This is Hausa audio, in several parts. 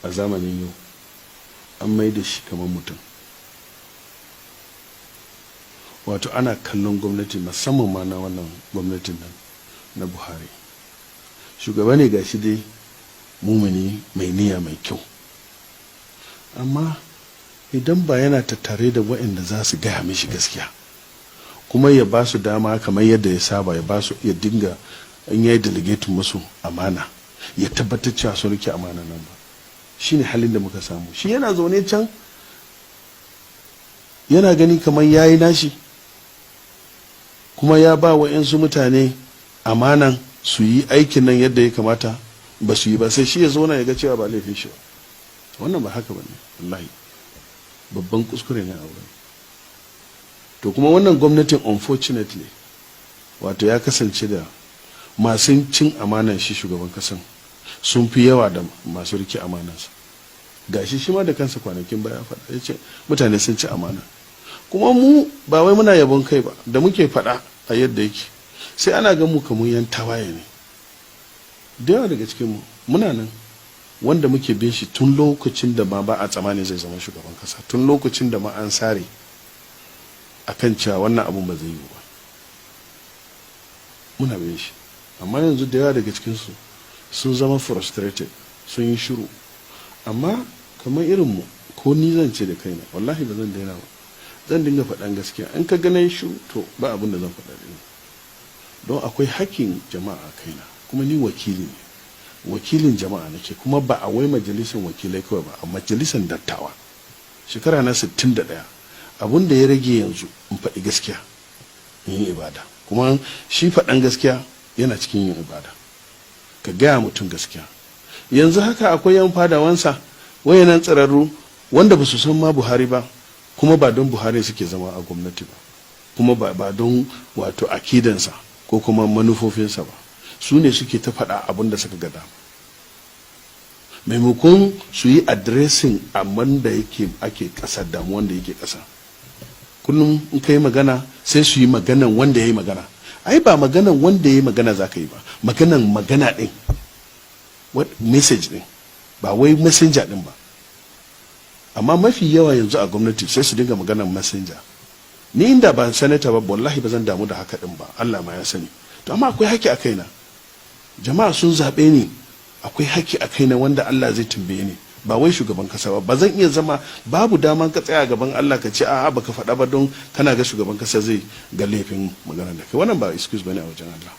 A zamanin yau an mai da shi kamar mutum. Wato ana kallon gwamnati, musamman ma na wannan gwamnatin nan na Buhari. Shugaba ne, ga shi dai mumini mai niyya mai kyau, amma idan ba yana tattare da waɗanda za su gaya mishi gaskiya, kuma ya ba su dama kamar yadda ya saba ya ba su, ya dinga in ya yi delegating musu amana, ya tabbatar cewa sun rike amana nan ba. Shine halin da muka samu. Shi yana zaune can, yana gani kamar ya yi nashi, kuma ya ba wa mutane amanan su yi aikin nan yadda ya kamata, ba su yi ba, sai shi ya zauna ya ga cewa ba laifin shi ba. Wannan ba haka ba ne. Wallahi babban kuskure ne a wurin. To kuma wannan gwamnatin, unfortunately, wato ya kasance da masu cin amanan shi shugaban kasan sun fi yawa da masu rike amanansa. Gashi shi ma da kansa kwanakin baya faɗa, ya ce mutane sun ci amana. Kuma mu ba wai muna yabon kai ba da muke faɗa a yadda yake, sai ana ga mu kamar yan tawaye ne. Da yawa daga cikin mu muna nan wanda muke bin shi tun lokacin da ma ba a tsamani zai zama shugaban kasa, tun lokacin da ma an sare akan cewa wannan abun ba zai yiwu ba, muna bin shi. Amma yanzu da yawa daga cikinsu sun zama frustrated, sun yi shiru. Amma kamar irinmu, ko ni zan ce da kaina, wallahi ba zan daina ba, zan dinga faɗan gaskiya. In ka gane shiru, to ba abin da zan faɗa ɗin, don akwai hakkin jama'a a kaina. Kuma ni wakili ne, wakilin jama'a nake, kuma ba a wai majalisar wakilai kawai ba, a majalisar dattawa. Shekara na 61, abun da ya rage yanzu in faɗi gaskiya, in yi ibada. Kuma shi faɗan gaskiya yana cikin yin ibada, ka gaya mutum gaskiya. Yanzu haka akwai yan fadawansa wayanan tsirarru wanda ba su san ma Buhari ba, kuma ba don Buhari suke zama a gwamnati ba, kuma ba don wato akidansa ko kuma manufofinsa ba. Su ne suke ta faɗa abin da suka gada, maimakon su yi addressing abin da yake ake ƙasa, damuwan da yake ƙasa. Kullum in ka yi magana, sai su yi maganan wanda ya yi magana. Ai ba maganan wanda ya yi magana za ka yi ba, maganan magana ɗin, what message ɗin, ba wai messenger ɗin ba. Amma mafi yawa yanzu a gwamnati sai su dinga maganan messenger. Ni inda ba senator ba, wallahi ba zan damu da haka ɗin ba, Allah ma ya sani. To amma akwai haƙƙi a kaina. Jama'a sun zaɓe ni, akwai haƙƙi a kaina wanda Allah zai tambaye ni, ba wai shugaban kasa ba. Ba zan iya zama, babu daman ka tsaya gaban Allah ka ce a'a, baka faɗa ba don kana ga shugaban kasa zai ga laifin magana da kai. Wannan ba excuse bane a wajen Allah.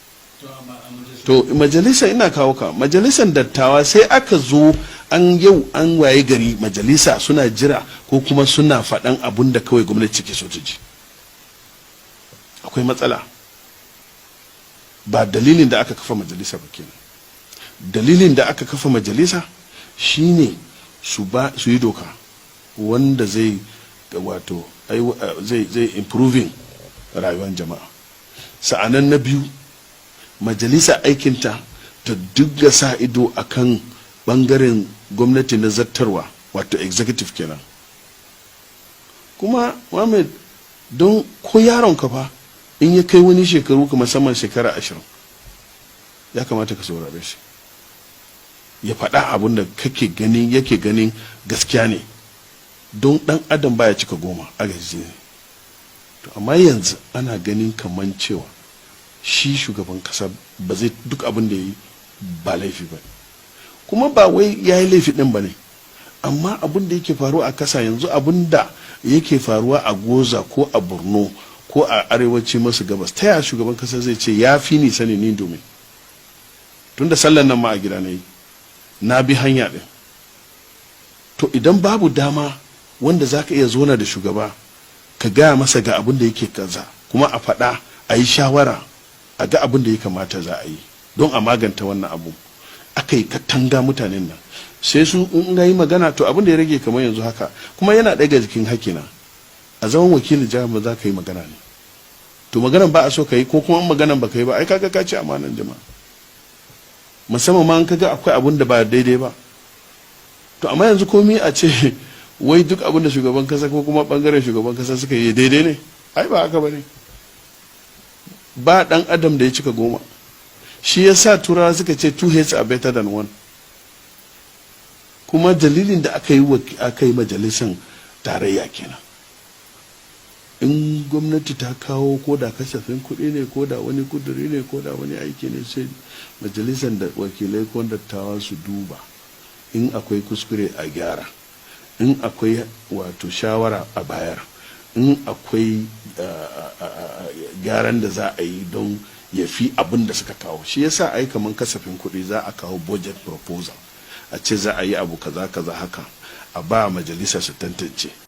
To majalisa, ina kawo ka majalisar dattawa, sai aka zo an yau an waye gari majalisa suna jira ko kuma suna faɗan abun da kawai gwamnati ke so ta ji. Akwai matsala. Ba dalilin da aka kafa majalisa ba kenan. Dalilin da aka kafa majalisa shine su ba su yi doka wanda zai wato zai improving rayuwar jama'a. Sa'anan na biyu, majalisa aikinta ta dinga sa ido akan bangaren gwamnati na zartarwa, wato executive kenan. Kuma Muhammad, don ko yaron ka fa in ya kai wani shekaru, kuma musamman shekara 20, ya kamata ka saurare shi ya faɗa abin da kake ganin yake ganin gaskiya ne, don ɗan adam baya cika 10 a gaji ne. To amma yanzu ana ganin kaman cewa shi shugaban kasa ba zai duk abin da ya yi ba laifi ba, kuma ba wai ya yi laifi ɗin ba ne. Amma abin da yake faruwa a kasa yanzu, abin da yake faruwa a Gwoza ko a Borno ko a arewaci masu gabas, ta yaya shugaban kasa zai ce ya fi ni sani? Ni domin tunda sallan nan ma a gida na yi, na bi hanya ɗin. To idan babu dama wanda za ka iya zona da shugaba ka gaya masa ga abin da yake kaza, kuma a faɗa, a yi shawara, a ga abin da ya kamata za a yi don a maganta wannan abu, aka yi katanga mutanen nan, sai su in ga yi magana. To abin da ya rage kamar yanzu haka kuma yana ɗaga jikin hakina a zaman wakilin jihar, ba za ka yi magana ne. To maganan ba a so ka yi, ko kuma in maganan ba ka yi ba, ai kaga ka ci amanan jama'a, musamman ma an kaga akwai abun da ba daidai ba. To amma yanzu komi a ce wai duk abin da shugaban kasa ko kuma bangaren shugaban kasa suka yi daidai ne, ai ba haka ba ne ba. Dan adam da ya cika 10. Shi ya sa Turawa suka ce two heads are better than one. Kuma dalilin da aka yi majalisan tarayya kenan. In gwamnati ta kawo, ko da kasafin kuɗi ne, ko da wani kuduri ne, ko da wani aiki ne, sai majalisar da wakilai ko dattawa su duba. In akwai kuskure, a gyara. In akwai wato shawara, a bayar. In akwai gyaran da za a yi don ya fi abin da suka kawo. Shi yasa ai kaman kasafin kuɗi, za a kawo budget proposal, a ce za a yi abu kaza kaza haka, a ba majalisa su tantance.